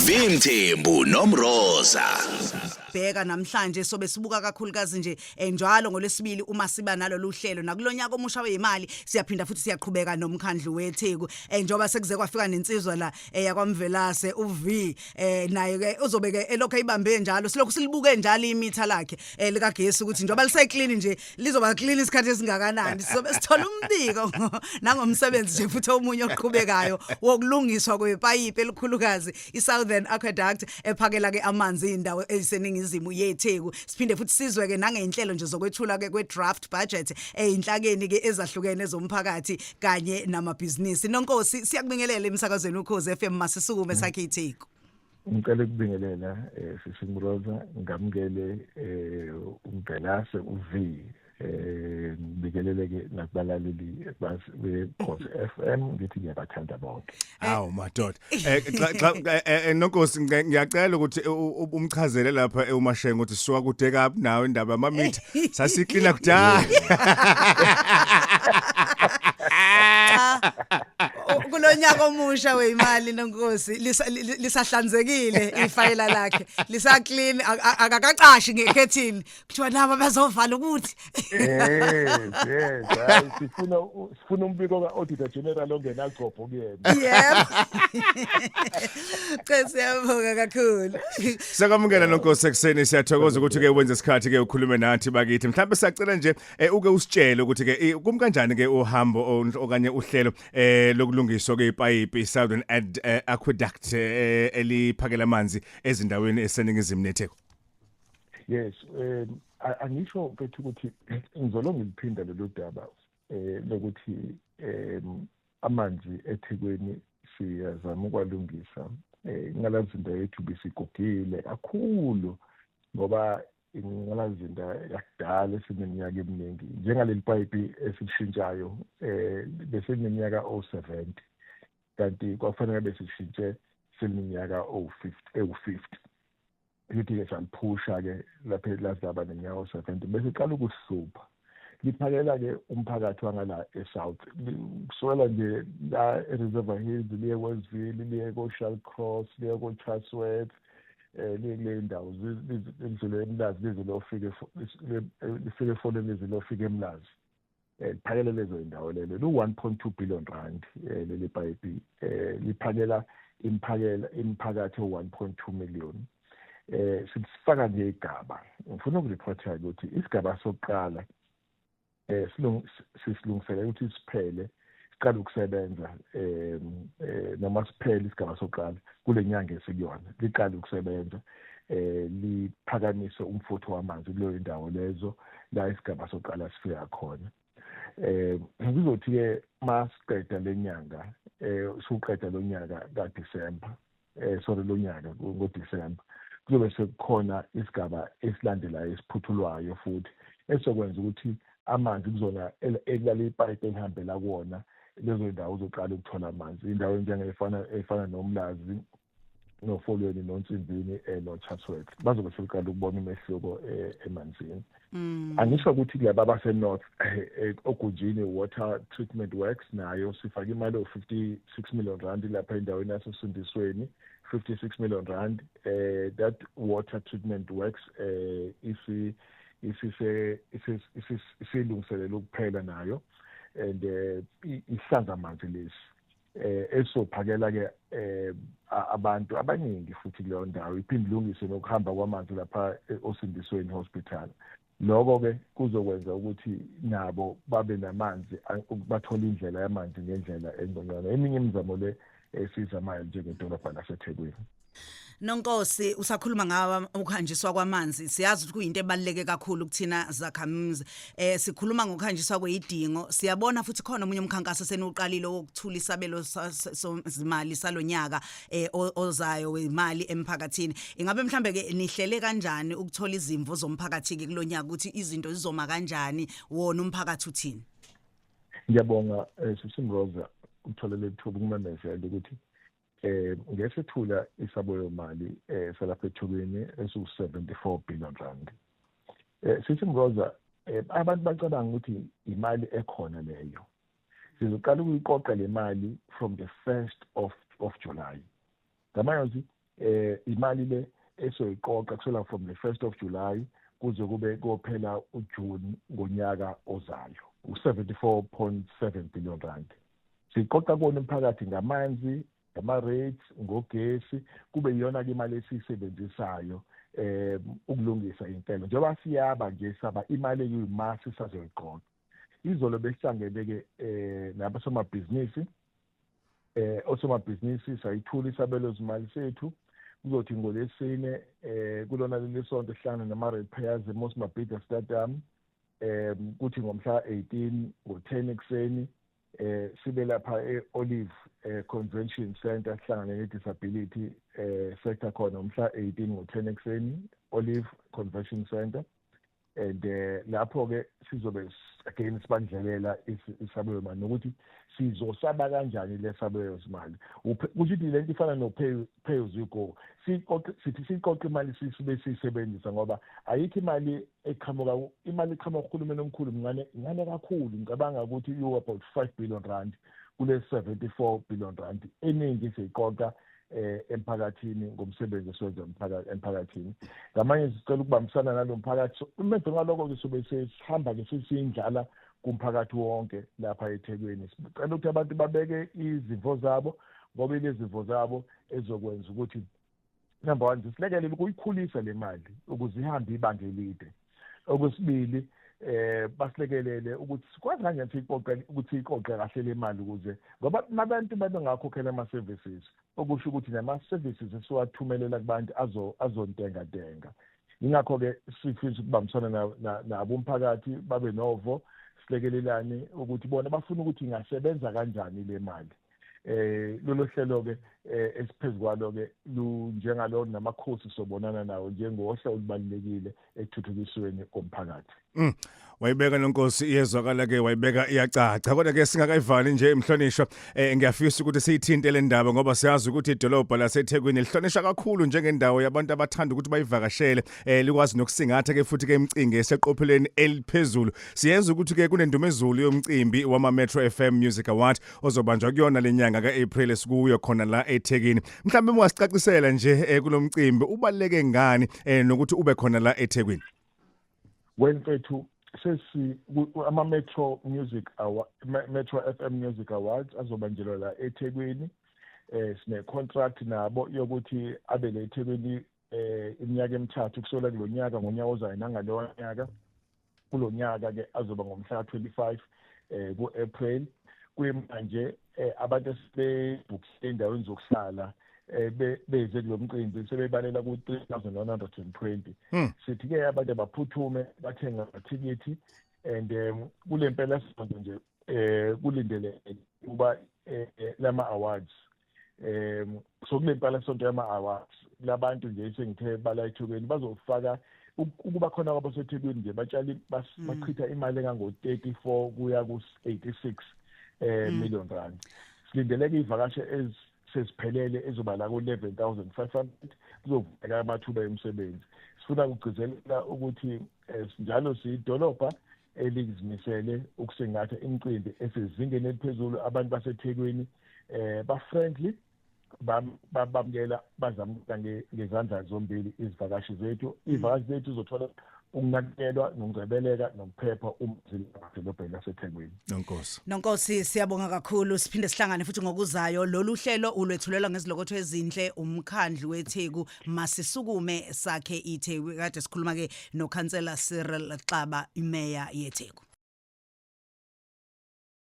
Vimthembu noMroza. Bheka, namhlanje sobe sibuka kakhulukazi nje njalo ngolwesibili uma siba nalolu hlelo, nakulonyaka omusha wezimali siyaphinda futhi siyaqhubeka nomkhandlu weTheku, njengoba sekuze kwafika nensizwa la yakwaMvelase uV, naye ke uzobe ke elokhu eyibambe njalo. Silokhu silibuke njalo imitha lakhe likagesi ukuthi njengoba lise clean nje, lizoba clean isikhathi esingakanani. Sizobe sithola umbiko nangomsebenzi nje futhi omunye oqhubekayo wokulungiswa kwepayipi elikhulukazi iSouthern Aqueduct ephakela ke amanzi indawo eziseningizimu yeTheku. Siphinde futhi sizwe ke nangeinhlelo nje zokwethula ke kwe-draft budget einhlakeni ke ezahlukene zomphakathi kanye namabhizinisi. Nonkosi, siyakubingelela emsakazweni Ukhozi FM. Masisukume sakhe iTheku. Ngicela ukubingelela, sisi Mroza, ngamukele uMvelase uV, ngibingelele ke nakubalaleli beKhozi FM, ngithi ngiyabathanda bonke. Awu madoda. Cha, Nonkosi, ngiyacela ukuthi umchazele lapha uMashengo ukuthi sisuka kude kabi nawe. Indaba yamamitha sasiklina kudala. Cha, kulonyaka omusha weyimali, Nonkosi, lisahlanzekile ifayela lakhe, lisa clean, akakacashi ngekhethini kuthiwa nabo bazovala ukuthi Yes, hayi, sifuna umbiko ka-Auditor General ongenagcobho kuyena. Yebo, cha, siyabonga kakhulu. Sakamukela, Nonkosi, ekuseni. Siyathokoza ukuthi ke wenze isikhathi ke ukhulume nathi bakithi. Mhlawumbe siyacela nje uke usitshele ukuthi ke kum kanjani ke uhambo okanye uhlelo lokulungiswa kwepayipi Southern Aqueduct eliphakela amanzi ezindaweni eseningizimu neTheku. Yes, angisho mfethu ukuthi ngizolo ngiliphinda lolu daba lokuthi amanzi eThekwini siyazama ukwalungisa. Ingqalasizinda yethu bisigugile kakhulu ngoba ingqalasizinda yakudala esineminyaka eminingi, njengaleli payipi esilishintshayo beseneminyaka o-70, kanti kwakufanele besishintshe seliminyaka o-50, ewu-50. Lithi-ke saliphusha-ke lapha lazaba neminyaka o-70, bese iqala ukusihlupha. Liphakela-ke umphakathi wangala e-south, kusukela nje la e-Reservoir Hills, liye Westville, liye ko-Shallcross, liye ko-Chatsworth, liye kule ndawo, lidlule eMlazi, lize liyofika lifike eFolweni, lize liyofika eMlazi. Liphakela lezo indawo lelo. Lu-R1.2 billion leli payipi, liphakela imphakela imiphakathi o-1.2 million. Sifaka nje igaba. Ngifuna ukureporta ukuthi isigaba sokuqala sisilungisele ukuthi siphele, siqale ukusebenza, noma siphele isigaba sokuqala kule nyanga esikuyona, liqale ukusebenza, liphakamise umfutho wamanzi kuleyo indawo lezo la isigaba sokuqala sifika khona. Kuzothi ke masiqeda lenyanga, suqeda lo nyaka kaDecember, sorry, lo nyaka ngoDecember, kuzobe sekukhona isigaba esilandelayo esiphuthulwayo futhi esizokwenza ukuthi amanzi kuzona ekulala ipayipi elihambela kuwona lezo ndawo uzoqala ukuthola amanzi, indawo njengefana efana noMlazi noFolweni noNsingini noChatsworth, bazobe sebeqala ukubona umehluko emanzini. Angisho ukuthi kulaba abase-north, oGunjini Water Treatment Works, nayo sifake imali ewu-R56 million lapha endaweni yaseSindisweni, R56 million. That water treatment works isi isise isilungiselela ukuphela nayo and ihlanza amanzi lesi esophakela ke abantu abaningi futhi kuleyo ndawo, iphinde ilungise nokuhamba kwamanzi lapha oSindisweni Hospital. Lokho ke kuzokwenza ukuthi nabo babe namanzi, bathole indlela yamanzi ngendlela engconywana. Eminye imizamo le esizamayo njengedolobha laseThekwini. Nonkosi, usakhuluma ngawa ukuhanjiswa kwamanzi, siyazi ukuthi kuyinto ebaluleke kakhulu kuthina zakhamizi. Sikhuluma ngokuhanjiswa kwezidingo, siyabona futhi khona omunye umkhankaso senuqalile wokuthula isabelo sezimali salonyaka ozayo wemali emphakathini. Ingabe mhlambe ke nihlele kanjani ukuthola izimvo zomphakathi ke kulonyaka, ukuthi izinto zizoma kanjani, wona umphakathi uthini? Ngiyabonga, sisi Mroza, ukuthola lethuba ukumemezela ukuthi ngesethula isabelo mali salapha eThekwini esiwu-R74 billion. Sisi Mroza, abantu bacabanga ukuthi imali ekhona leyo. Sizoqala ukuyiqoqa le mali from the 1st of July. Ngamanye amazwi Imali le esoyiqoqa kusela from the 1st of July kuze kube kophela uJune ngonyaka ozayo, u-74.7 billion rand. Siqoqa kona umphakathi ngamanzi, ngama-rates, ngogesi, kube iyona-ke imali esiyisebenzisayo ukulungisa impela. Njengoba siyaba nje, saba imali eyimasi sazoyiqoqa. Izolo besihlangene-ke nabasomabhizinisi, osomabhizinisi, sayithula isabelo zimali sethu. Kuzothi ngolesine kulona leli sonto sihlangane nama-ratepayers eMoses Mabhida Stadium. Kuthi ngomhla 18 ngo-10 ekuseni sibe lapha e-Olive Convention Center, sihlangane ne-disability sector khona ngomhla 18 ngo-10 ekuseni, Olive Convention Center. And lapho ke sizobe again sibandlelela isabelo mali nokuthi sizosaba kanjani lesabelo simali. Kusho ukuthi lento ifana no pay as you go. Siqoqe, sithi siqoqe imali, sibe siyisebenzisa, ngoba ayikho imali eqhamuka. Imali eqhamuka kuhulumeni omkhulu mncane, incane kakhulu. Ngicabanga ukuthi you about R5 billion kule R74 billion. Eningi siyiqoqa emphakathini ngomsebenzi esiwenza emphakathini. Ngamanye sicela ukubambisana nalo mphakathi. So emva ngalokho ke sobe sesihamba ke sesiyindlala kumphakathi wonke lapha eThekwini. Sicela ukuthi abantu babeke izimvo zabo, ngoba ilezi zabo ezokwenza ukuthi, number 1, silekelele ukuyikhulisa le mali ukuze ihambe ibanga elide. Okwesibili, basilekelele ukuthi sikwazi kanjani siyiqoqe, ukuthi iqoqe kahle le mali, ukuze ngoba nabantu babengakhokhela ama-services, okusho ukuthi nama-services esiwathumelela kubantu azontengantenga. Ingakho-ke sifisa ukubambisana nabo umphakathi, babe novo, silekelelane ukuthi bona bafuna ukuthi ingasebenza kanjani le mali. Lolo hlelo ke esiphezulu kwalo ke lunjengalo namakhosi sobonana nawo njengohla olubalulekile ekuthuthukisweni komphakathi. Wayibeka nonkosi, iyezwakala ke, wayibeka iyacaca. Kodwa ke singakayivali nje, imhlonishwa, ngiyafisa ukuthi siyithinte le ndaba, ngoba siyazi ukuthi idolobha laseThekwini lihlonishwa kakhulu njengendawo yabantu abathanda ukuthi bayivakashele, likwazi nokusingatha ke futhi ke imicimbi eseqophelweni eliphezulu. Siyenza ukuthi ke kunendumezulu yomcimbi wama Metro FM Music Award ozobanjwa kuyona lenyanga kaApril esikuyo khona la eThekwini. Mhlawumbe ungasicacisela nje kulomcimbi ubaleke ngani nokuthi ube khona la eThekwini? Wemfethu, sesi ama Metro Music Award, Metro FM Music Awards azobanjelwa la eThekwini. Sine contract nabo yokuthi abe le eThekwini iminyaka emithathu kusukela kulonyaka, ngonyaka ozayo nangalowa nyaka. Kulonyaka ke azoba ngomhla ka25 kuApril. Kuyimanje abantu esebebhukise endaweni zokuhlala beze kulo mcimbi sebebalela ku-3120. Sithi ke abantu abaphuthume bathenga amathikithi. And kule mpela sonto nje kulindele kuba lama awards, so kule mpela sonto yama awards, labantu nje sengithe bala eThekwini bazofaka ukuba khona kwabo seThekwini nje, batshali bachitha imali engango 34 kuya ku 86 million rand. Silindeleke ivakashe seziphelele ezoba la ku 11,500. Kuzovuleka amathuba emisebenzi. Sifuna ukugcizelela ukuthi njalo siyidolobha elizimisele ukusingatha imicimbi esezingeni eliphezulu. Abantu baseThekwini ba friendly, bamukela, bazamukela ngezandla zombili izivakashi zethu. Iy'vakashi zethu zizothola ukunakekelwa nokungcebeleka nokuphepha uma zilapha laseThekwini. Nonkosi. Nonkosi, siyabonga kakhulu. Siphinde sihlangane futhi ngokuzayo. Lolu hlelo ulwethulelwa ngezilokotho ezinhle umkhandlu weTheku. Masisukume sakhe iTheku. Kade sikhuluma ke noKhansela Cyril Xaba, imeya yeTheku.